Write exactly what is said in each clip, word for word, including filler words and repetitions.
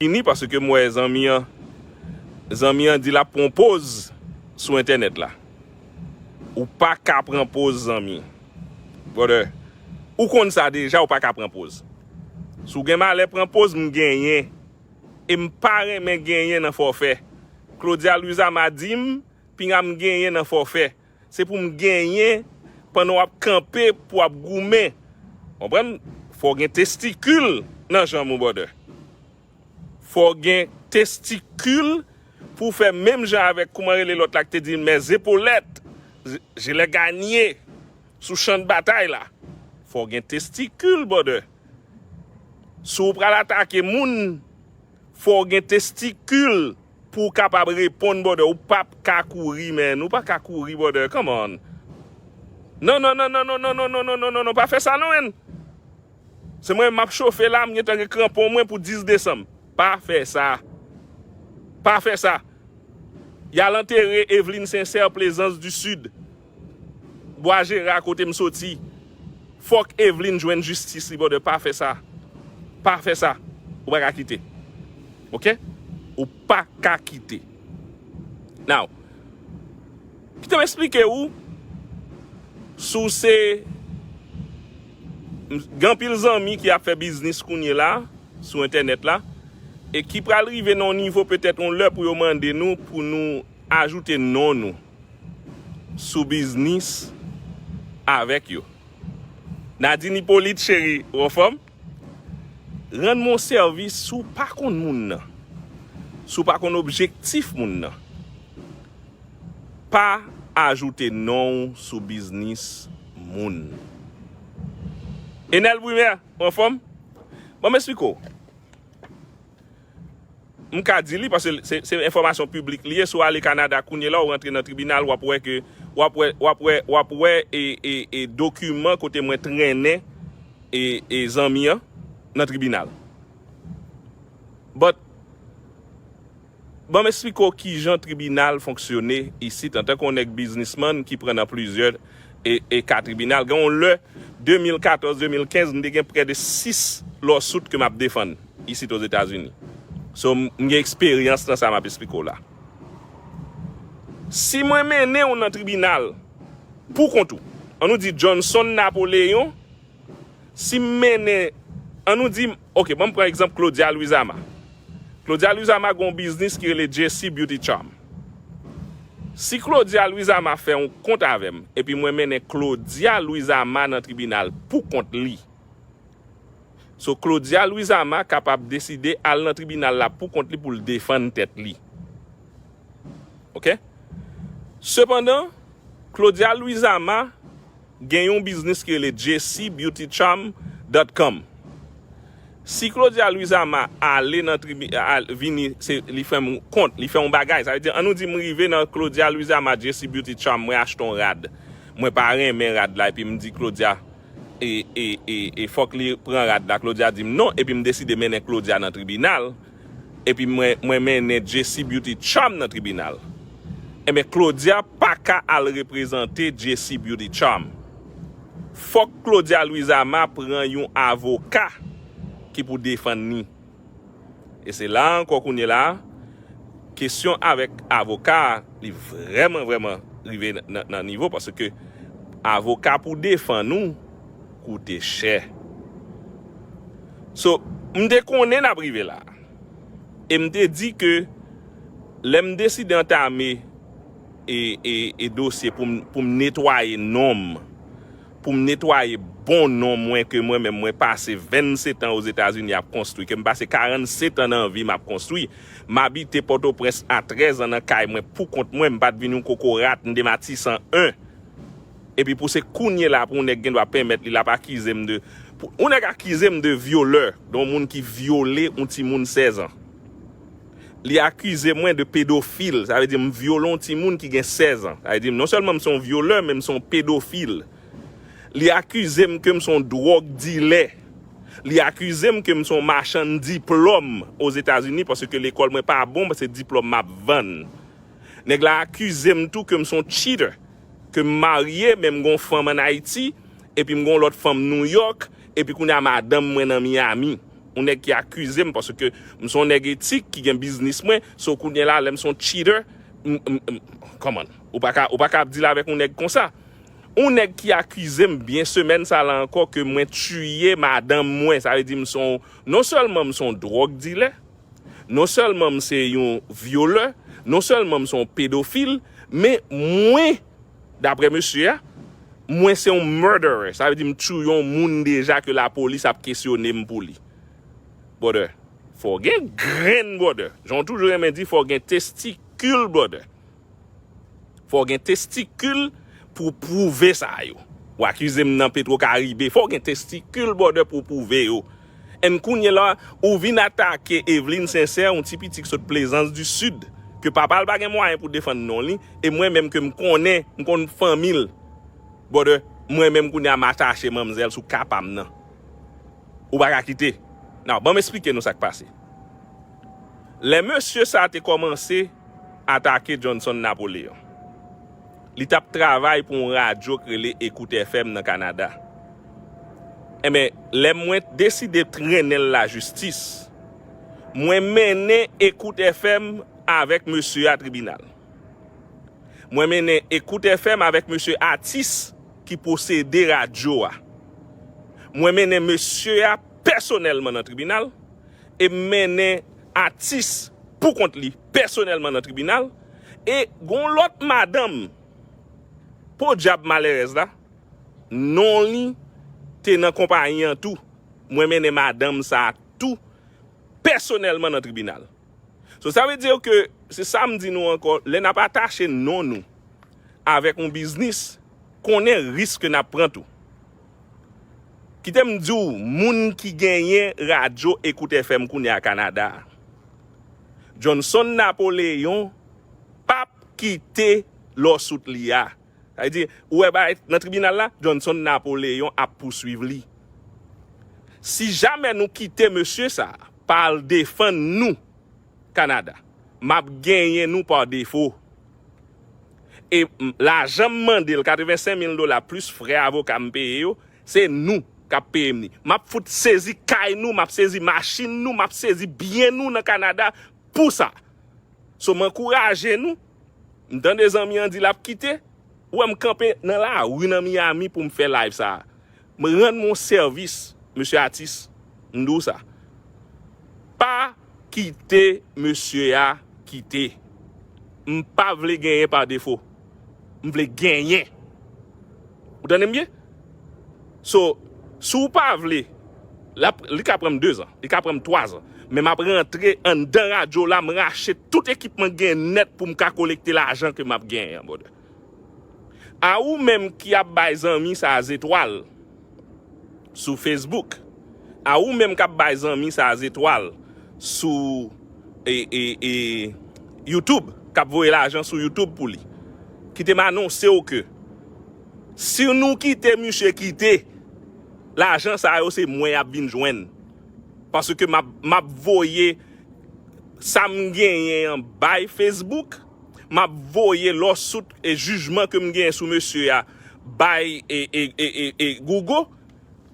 Etazini, paske m wè zanmi an, zanmi an di l ap pran poz sou entènèt la. Ou pa ka pran poz, zanmi. Brother, ou konn sa deja, ou pa ka pran poz. Si w gen malè pran poz, m genyen. E m pa renmen genyen nan fòfè. Claudia Louisama di m, pinga m genyen nan fòfè. Se pou m genyen pandan w ap kanpe, pou w ap goumen. Konprann? Fò w gen testikil nan janm ou, brother. Fò w gen testikil pou w fè menm jan avèk, kouman rele lòt la ki te di l, mes épaulettes, je, je l'ai gagné sou chan batay la. Fò w gen testikil, brother. Si w pral atake moun, fò w gen testikil pou w kapab reponn, brother. Ou p ap ka kouri, man. Ou pa ka kouri, brother. Come on. Non, non, non, non, pa fè sa, non, man. Se mwen, m ap chofe la, m gentan gen kranpon mwen pou dis desanm. Pa fè sa. Pa fè sa. Y al antere Eveline Sincère, Plaisance du Sud. Bwa Jera, kote m soti. Fòk Eveline jwenn jistis li, brother. Pa fè sa. Pa fè sa. Ou pa ka kite. Oke? Ou pa ka kite. Now, kite m eksplike ou, si w se, gen anpil zanmi ki ap fè biznis kounye la, sou entènèt la, e ki pral rive nan yon nivo, petèt yon lè, pou yo mande nou pou nou ajoute non nou sou biznis avèk yo. Nadine Hyppolite, cheri, ou anfòm? Rann mwen yon sèvis, si w pa konn moun nan, si w pa konn objektif moun nan, pa ajoute non w sou biznis moun. Enel Brumaire, ou anfòm? Ban m eksplike w. M ka di li, paske se, se enfòmasyon piblik li ye. Si w ale Kanada kounye la, w rantre nan tribinal, w ap wè ke, w ap wè, w ap wè, w ap wè e, e, e dokiman kote mwen trennen e, e zanmi an nan tribinal. But, ban m eksplike w kijan tribinal fonksyone isit, antanke yon nèg biznismann ki pran nan plizyè e, e ka tribinal. Gen yon lè, de mil katòz, de mil kenz, m te gen prè de sis lawsuit ke m ap defann isit Ozetazini. So, m, m gen eksperyans nan sa m ap eksplike w la. Si mwen mennen w nan tribinal pou kont ou, an nou di Johnson Napoleon, si m mennen, an nou di, oke, ban m pran egzanp Claudia Louisama. Claudia Louisama gen yon biznis ki rele J C Beauty Charm. Si Claudia Louisama fè yon kont avè m, epi mwen mennen Claudia Louisama nan tribinal pou kont li, so Claudia Louisama kapab deside al nan tribinal la pou kont li pou l defann tèt li. Oke? Sepandan, Claudia Louisama gen yon biznis ki rele J C beauty charm dot com. Si Claudia Louisama ale nan tribi, al, vini, se, li fè m kont, li fè yon bagay, sa vle di, an nou di m rive nan Claudia Louisama J C Beauty Charm, mwen achte yon rad. Mwen pa renmen rad la, epi m di Claudia, e, e, e, e fòk li pran rad la. Claudia di m non, epi m deside mennen Claudia nan tribinal, epi mwen, mwen mennen J C Beauty Charm nan tribinal. Enben, Claudia pa ka al reprezante J C Beauty Charm. Fòk Claudia Louisama pran yon avoka ki pou defann li. E se la ankò kounye la, kesyon avèk avoka a, li vrèman, vrèman rive nan, nan, nan nivo, paske avoka pou defann ou koute chè. So, m te konnen n ap rive la. E m te di ke lè m deside antame e, e, e dosye pou m, pou m netwaye non m, pou m netwaye bon non mwen ke mwen menm mwen pase vennsetan Ozetazini ap konstwi, ke m pase karannsèt an nan vi m ap konstwi. M abite Pòtoprens a trèz an nan kay mwen pou kont mwen, m pa t vin yon kokorat, m te Matisan en. Epi pou se kounye la pou yon nèg gen dwa pèmèt li l ap akize m de, pou yon nèg akize m de vyolè, de yon moun ki vyole yon timoun sèz an. Li akize mwen de pedofil, sa vle di m vyole yon timoun ki gen sèz an. Sa vle di m non sèlman m se yon vyolè, men m se yon pedofil. Li akize m ke m se yon dwòg dilè. Li akize m ke m se yon machann diplòm Ozetazini, paske lekòl mwen pa bon, se diplòm m ap vann. Nèg la akize m tou ke m se yon cheater, ke m marye, men m gen yon fanm ann Ayiti, epi m gen yon lòt fanm Nouyòk, epi kounye a madanm mwen nan Miami. Yon nèg ki akize m, paske m se yon nèg etik ki gen biznis mwen. So, kounye la, lè m se yon cheater, m, m, m, come on. Ou pa ka, ou pa ka ap deal avèk yon nèg konsa. Yon nèg ki akize m byen semèn sa la ankò ke mwen tiye madanm mwen. Sa vle di m se yon, non sèlman m se yon drug dealer, non sèlman m se yon vyolè, non sèlman m se yon pedofil, men mwen, daprè mesye a, mwen se yon murderer. Sa vle di m tiye yon moun deja ke lapolis ap kesyone m pou li. Brother, fò w gen grenn, brother. Jan w toujou renmen di, fò w gen testikil, brother. Fò w gen testikil pou pwouve sa yo. W akize m nan Petro Caribe, fò w gen testikil, brother, pou w pwouve yo. And kounye la, ou vin atake Eveline Sincère, yon ti piti ki sot Plaisance du Sud, ke papa l pa gen mwayen pou defann non li, e mwen menm ke m konnen, m konn fanmi l. Brother, mwen menm kounye a m atache manmzèl sou ka pa m nan. Ou pa ka kite. Now, ban m esplike nou sa k pase. Lè mesye sa te kòmanse atake Johnson Napoléon, li t ap travay pou yon radyo k rele Écoute F M nan Kanada. Enben, lè mwen deside trennen l lajistis, mwen mennen Écoute F M avèk mesye a tribinal. Mwen mennen Écoute F M avèk mesye atis ki posede radyo a. Mwen mennen mesye a pèsonèlman nan tribinal, e m mennen atis pou kont li pèsonèlman nan tribinal, e gon lòt madanm, podyab malerèz la, non li te nan konpayi an tou. Mwen mennen madanm sa a tou pèsonèlman nan tribinal. So, sa vle di ke, se sa m di nou ankò, lè n ap atache non nou avèk yon biznis, konnen risk ke n ap pran tou. Kite m di w, moun ki genyen radyo Écoute F M kounye a Kanada a, Johnson Napoléon p ap kite lawsuit li a. Sa vle di, ou wè bagay nan tribinal la, Johnson Napoléon ap pouswiv li. Si jamè nou kite mesye sa a pa al defann nou Kanada, m ap genyen nou pa defo. E m, lajan m mande l, katrevensenk mil dola plis frè avoka m peye yo, se nou k ap peye m li. M ap fout sezi kay nou, m ap sezi machin nou, m ap sezi byen nou nan Kanada pou sa. So, m ankouraje nou. M tande zanmi an di l ap kite. Ou wè m kanpe nan lari nan Miami pou m fè live sa a. M rann mwen sèvis, mesye atis. M di w sa. Pa kite mesye a kite. M pa vle genyen pa defo. M vle genyen. Ou tande m byen? So, si w pa vle, l ap, li ka pran m dezan, li ka pran m twazan. Men m ap rantre anndan radyo la, m rache tout ekipman k gen nèt pou m ka kolekte lajan ke m ap genyen an, brother. A ou menm ki ap bay zanmi sa a zetwal sou Facebook, a ou menm k ap bay zanmi sa a zetwal sou, e, e, e, YouTube, k ap voye lajan sou YouTube pou li, kite m anonse w ke si nou kite misye kite, lajan sa yo se mwen y ap vin jwenn. Paske m ap, m ap voye sa m genyen an bay Facebook, m ap voye lawsuit e jijman ke m genyen sou mesye a bay e, e, e, e, e Google.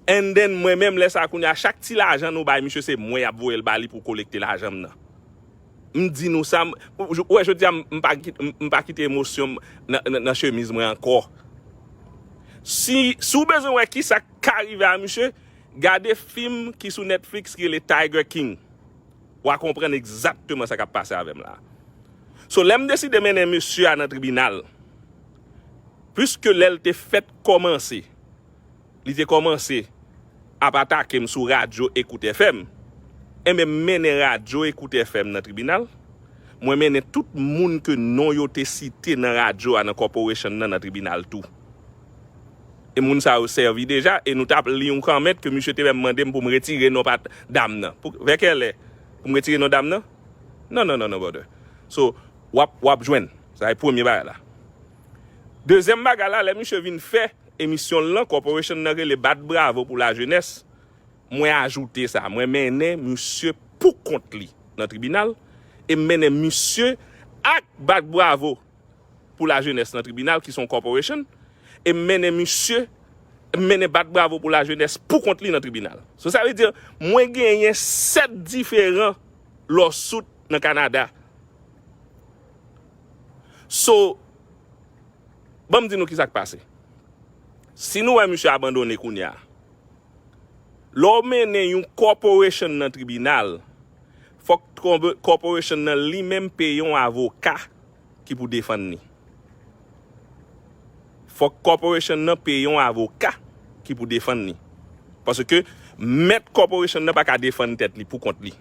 And then, mwen menm, lè sa a, kounye a, chak ti lajan nou bay misye, se mwen y ap voye l ba li pou kolekte lajan m nan. M di nou sa, m, ou wè, jodi a, m, m pa kit-, m, m pa kite emosyon m nan, nan, nan chemiz mwen ankò. Si, si w bezwen wè kisa k ka rive a misye, gade fim ki sou Netflix ki rele Tiger King. W a konprann egzakteman sa k ap pase avè m la. So, lè m deside mennen mesye a nan tribinal, pliske lè l te fèk kòmanse, li te kòmanse ap atake m sou radyo Écoute F M. Enben, m mennen radyo Écoute F M nan tribinal. Mwen mennen tout moun ke non yo te site nan radyo a, nan corporation nan, nan tribinal tou. E moun sa yo sèvi deja, e nou t ap li yon comment ke misye te menm mande m pou m retire non pa dam nan. Pou, vè kèlè pou m retire non dam nan? Non, non, non, non, brother. So, w ap, w ap jwenn. Sa e premye bagay la. Dezyèm bagay la, lè misye vin fè emisyon l lan, corporation nan rele Bat Bravo pou Lajenès, mwen ajoute sa. Mwen mennen misye pou kont li nan tribinal, e m mennen misye ak Bat Bravo pou Lajenès nan tribinal, ki se yon corporation, e m mennen misye mennen bat bravo pou lajenès pou kont li nan tribinal. So, sa vle di, mwen genyen sèt diferan lawsuit nan Kanada. So, ban m di nou ki sa k pase. Si nou wè misye abandone kounye a, lè w mennen yon corporation nan tribinal, fòk corporation nan li menm peye yon avoka ki pou defann li. Fòk corporation nan peye yon avoka ki pou defann li. Paske mèt corporation nan pa ka defann tèt li pou kont li.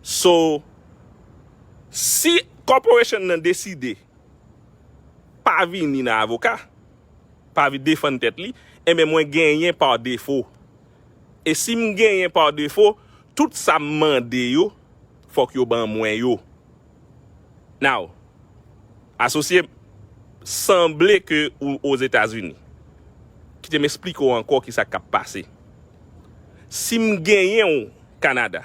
So, si corporation nan deside pa vini nan avoka, pa vin defann tèt li, enben mwen genyen pa defo. E si m genyen pa defo, tout sa m mande yo, fòk yo ban mwen yo. Now, asosye m, sanble ke ou Ozetazini. Kite m esplike w ankò ki sa k ap pase. Si m genyen w Kanada,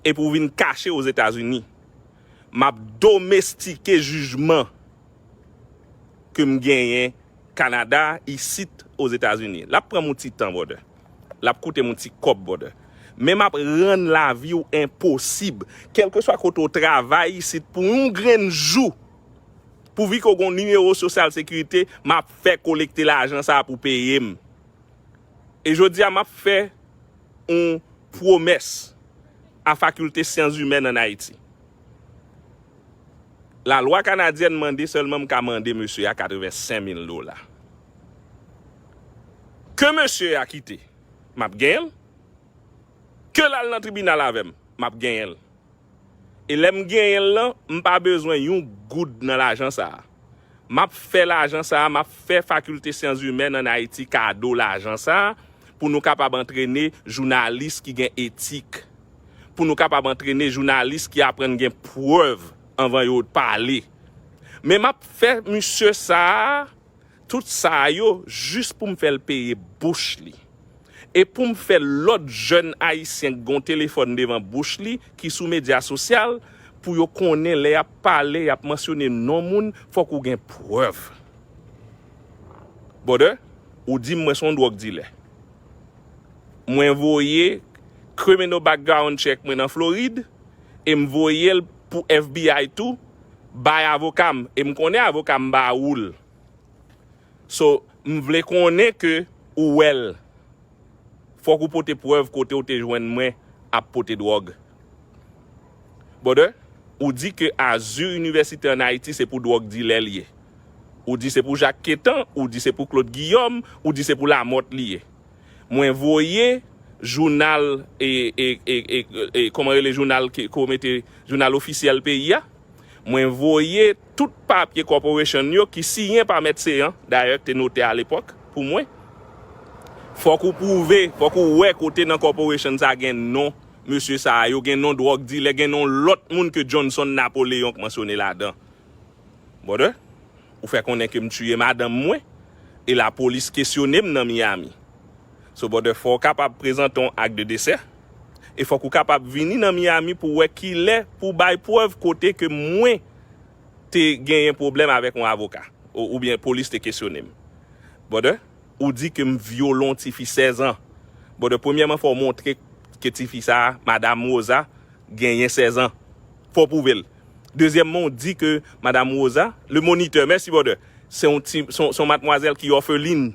epi w vin kache Ozetazini, m ap domestike jijman ke m genyen Kanada, isit Ozetazini. L ap pran m yon ti tan, brother. L ap koute m yon ti kòb, brother. Men m ap rann lavi w enposib. Kèlkeswa kote w travay isit pou yon grenn jou, pouvi ke w gen yon nimewo sosyal sekirite, m ap fè kolekte lajan sa a pou peye m. E jodi a, m ap fè yon pwomès a Fakilte Syans Imèn ann Ayiti. Lalwa kanadyèn mande sèlman m ka mande mesye a katrevensenk mil dola. Ke mesye a kite, m ap genyen l. Ke l al nan tribinal avè m, m ap genyen l. E lè m genyen l lan, m pa bezwen yon goud nan lajan sa a. M ap fè lajan sa a, m ap fè Fakilte Syans Imèn ann Ayiti kado lajan sa a pou nou kapab antrene jounalis ki gen etik, pou nou kapab antrene jounalis ki aprann gen prèv anvan yo pale. Men m ap fè misye sa a, tout sa a yo, jis pou m fè l peye bouch li. E pou m fè lòt jèn ayisyen k gen yon telefòn devan bouch li, ki sou medya sosyal, pou yo konnen lè y ap pale, y ap mansyone non moun, fòk ou gen prèv. Brother, ou di m mwen se yon dwòg dilè. Mwen voye criminal background check mwen nan Florid, e m voye l pou F B I tou, bay avoka m, e m konnen avoka m ba ou l. So, m vle konnen ke ou wè l. Fòk ou pote prèv kote ou te jwenn mwen ap pote dwòg. Brother, ou di ke Azur University ann Ayiti se pou dwòg dilè l ye. Ou di se pou Jacques Quétan, ou di se pou Claude Guillaume, ou di se pou Lamothe li ye. Mwen voye jounal, e, e, e, e, e, kòman rele jounal ke, ke w mete, jounal ofisyèl peyi a. Mwen voye tout papye corporation yo ki siyen pa Mèt Seyan, dayè, te note alepòk pou mwen. Fòk ou pwouve, fòk ou wè kote nan corporation sa gen non mesye sa yo, gen non dwòg dilè, gen non lòt moun ke Johnson Napoléon k mansyone ladan. Brother, ou fè konnen ke m tiye madanm mwen, e lapolis kesyone m nan Miami. So, brother, fò w kapab prezante yon ak de desè, e fòk ou kapab vini nan Miami pou wè kilè pou bay prèv kote ke mwen te genyen pwoblèm avèk yon avoka, ou, oubyen polis te kesyone m. Brother, ou di ke m vyole yon tifi sèz an. Brother, premyèman, fò w montre ke tifi sa a, Madam Rosa, genyen sèz an. Fò w pwouve l. Dezyèmman, ou di ke Madam Rosa, le moniteur, mèsi, brother, se yon ti, se yon, se yon matmwazèl ki òfelin,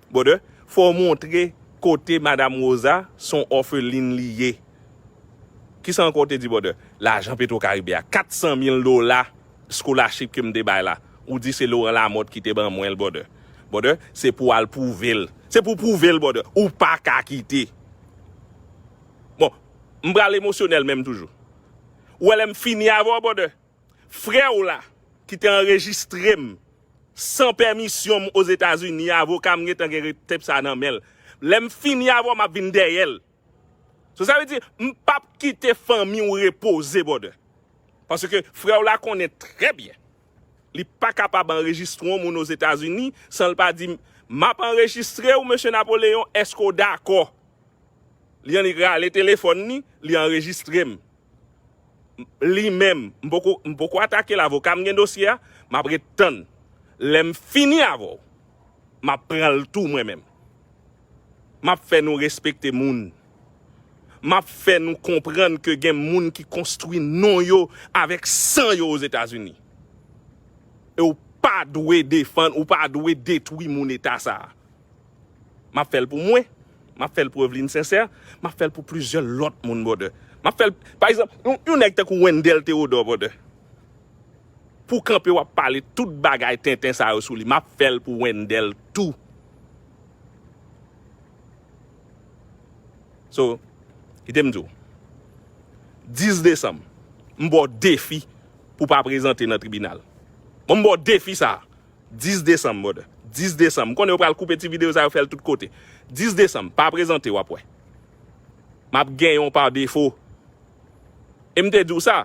brother. Fò w montre kote Madam Rosa, se yon òfelin li ye. Kisa ankò w te di, brother? Lajan Petro Caribe a, kat san mil dola, scholarship ke m te bay la. Ou di se Laurent Lamothe ki te ban mwen l, brother. Brother, se pou w al pwouve l. Se pou w pwouve l, brother. Ou pa ka kite. Bon, m pral emosyonèl menm toujou. Ou wè lè m fini avè w, brother? Frè w la, ki te anrejistre m san pèmisyon m Ozetazini, avoka m gentan gen tape sa nan men l. Lè m fini avè w, m ap vin dèyè l. So, sa vle di, m p ap kite fanmi w repoze, brother. Paske frè w la konnen trè byen. Li pa kapab anrejistre yon moun Ozetazini san l pa di, "M ap anrejistre w, mesye Napoleyon, èske w dakò?" Li annik rale telefòn li, li anrejistre m. Li menm, m poko, m poko atake l, avoka m gen dosye a, m ap ret tann. Lè m fini avè w, M ap pran l tou mwen menm. M ap fè nou respekte moun. M ap fè nou konprann ke gen moun ki konstwi non yo avèk san yo Ozetazini. E w pa dwe defann, ou pa dwe detwi moun eta sa a. M ap fè l pou mwen, m ap fè l pou Evelyne Sincère, m ap fè l pou plizyè lòt moun, brother. M ap fè l, pa egzanp, yon, yon nèg tankou Wendell Theodore, brother. Pou kanpe w ap pale tout bagay tenten sa yo sou li, m ap fè l pou Wendell tou. So, kite m di w, dis desanm, m ba w defi pou w pa prezante nan tribinal. Bon, m ba w defi sa a. Dis desanm, brother. Dis desanm. M konnen yo pral koupe ti videyo sa yo, fè l tout kote. Dis desanm, pa prezante, w ap wè. M ap genyen w pa defo. E m te di w sa,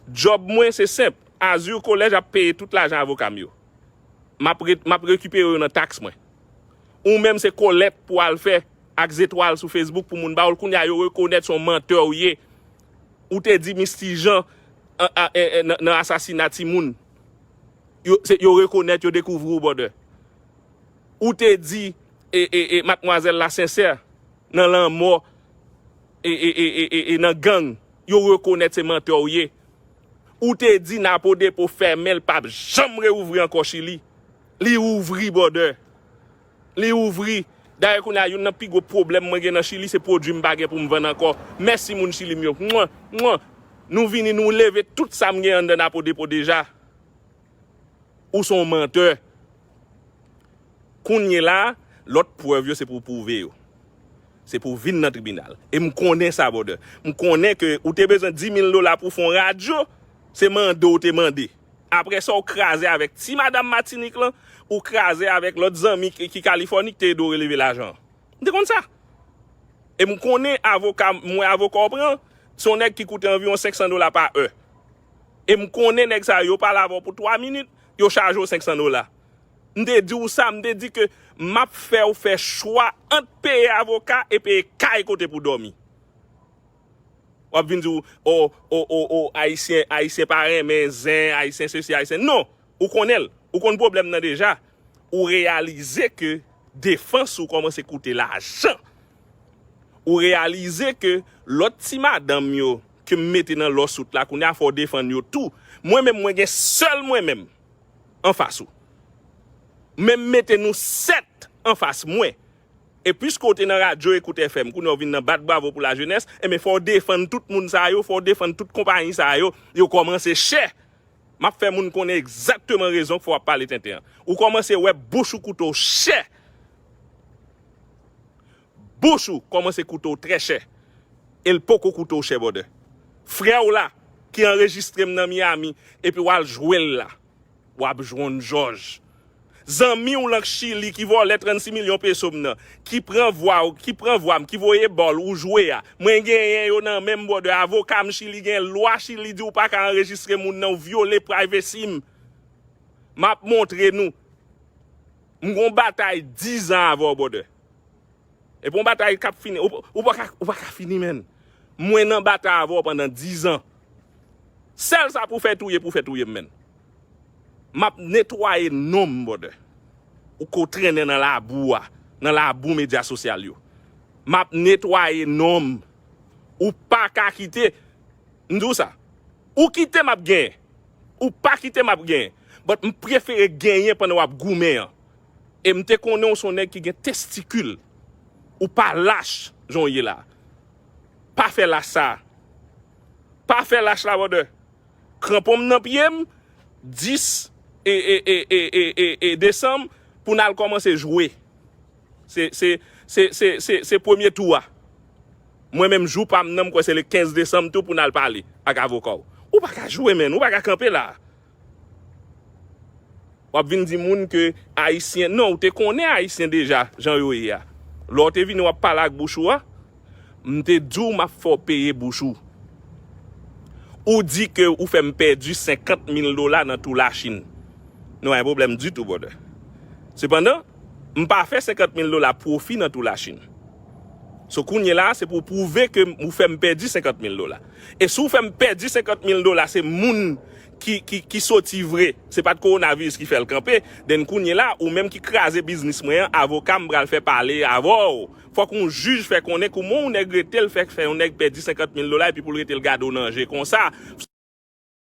djòb mwen se senp. Azur Collège ap peye tout lajan avoka m yo. M ap re-, m ap rekipere yo nan taks mwen. Ou menm se kolèt pou w al fè ak zetwal sou Facebook pou moun ba w l. Kounye a yo rekonèt se yon mantè w ye. Ou te di Misty Jean an, an, en, en, nan, nan asasina timoun. Yo, se, yo rekonèt, yo dekouvri w, brother. Ou te di e, e, e, Madmwazèl la Sincère nan lanmò e, e, e, e, e, e nan gang, yo rekonèt se mantè w ye. Ou te di Napo Depo fèmen, l p ap janm reouvri ankò Chili. Li ouvri, brother. Li ouvri. Dayè, kounye a, youn nan pi gwo pwoblèm mwen gen nan Chili, se pwodui m pa gen pou m vann ankò. Mèsi, moun Chili m yo. Mwen, mwen. Nou vini, nou leve tout sa m gen anndan Napo Depo deja. Ou se yon mantè. Kounye la, lòt prèv yo se pou w pwouve yo. Se pou w vin nan tribinal. E m konnen sa, brother. M konnen ke ou te bezwen dis mil dola pou w fè yon radyo, se mande w te mande. Apre sa, w kraze avèk ti madanm Matinik lan, ou kraze avèk lòt zanmi ki, ki Kalifòni ki te ede w releve lajan an. M te konn sa. E m konnen avoka, mwen avoka w pran, se yon nèg ki koute anviwon senk san dola pa è. E m konnen nèg sa yo pale avè w pou twa minit, yo chaje w senk san dola. M te di w sa, m te di ke m ap fè w fè chwa ant peye avoka e peye kay kote pou dòmi. W ap vin di w, o, o, o, o, Ayisyen, Ayisyen pa renmen zen, Ayisyen sesi, Ayisyen. Non, ou konnen l. Ou konn pwoblèm nan deja. Ou reyalize ke defans ou kòmanse koute lajan. Ou reyalize ke lòt ti madanm yo ke m mete nan lawsuit la, kounye a fò w defann yo tou. Mwen menm, mwen gen sèl mwen menm anfas ou. Men m mete nou sèt anfas mwen. E piske w te nan radyo Ekout F M, kounye a w vin nan bat bravo pou lajenès, enben fò w defann tout moun sa yo, fò w defann tout konpayi sa yo, yo kòmanse chè. M ap fè moun konnen egzakteman rezon k fè w ap pale tenten an. Ou kòmanse wè bouch ou koute w chè. Bouch ou kòmanse koute w trè chè. E l poko koute w chè, brother. Frè w la, ki anrejistre m nan Miami, epi w al jwe l la. W ap jwenn jòj. Zanmi w lan k Chili ki vòlè trannsis milyon peso m nan, ki pran vwa w, ki pran vwa m, ki voye ba w l ou jwe a. Mwen genyen yo nan men m, brother. Avoka m Chili gen lwa Chili di w pa ka anrejistre moun nan, w vyole privacy m. M ap montre nou. M gon batay dizan avè w, brother. E pou yon batay k ap fini, ou, ou pa ka, ou pa ka fini, menn. Mwen nan batay avè w pandan dizan. Sèl sa pou fè touye, pou fè touye m, menn. M ap netwaye non m, brother. Ou ko trennen nan labou a, nan labou medya sosyal yo. M ap netwaye non m. Ou pa ka kite. M di w sa. Ou kite m ap genyen. Ou pa kite m ap genyen. But m prefere genyen pandan w ap goumen an. E m te konnen w se yon nèg ki gen testikil. Ou pa lach jan w ye la. Pa fè lach sa. Pa fè lach la, brother. Kranpon m nan pye m, dis e, e, e desanm, pou n al kòmanse jwe. Se, se, se, se, se, se premye tou a. Mwen menm, jou pa m nan, m kwè se le kenz desanm tou pou n al pale ak avoka w. Ou pa ka jwe, menn, ou pa ka kanpe la. W ap vin di moun ke Ayisyen, non, ou te konnen Ayisyen deja, jan yo ye a. Lè w te vini, w ap pale ak bouch ou a, m te di w m ap fè w peye bouch ou. Ou di ke ou fè m pèdi senkant mil dola nan tou Lachin. Nou pa gen pwoblèm ditou, brother. Sepandan, m pa fè senkant mil dola pwofi nan tou Lachin. So kounye la, se pou w pwouve ke ou fè m pèdi senkant mil dola. E si w fè m pèdi senkant mil dola, se moun ki, ki, ki soti vre. Se pa t kowonaviris ki fè l kanpe. Then kounye la, ou menm ki kraze biznis mwen an, avoka m pral fè pale avè w. Fòk yon jij fè konnen kòman yon nèg rete l fè, fè yon nèg pèdi senkant mil dola epi pou l rete l gade w nan je konsa.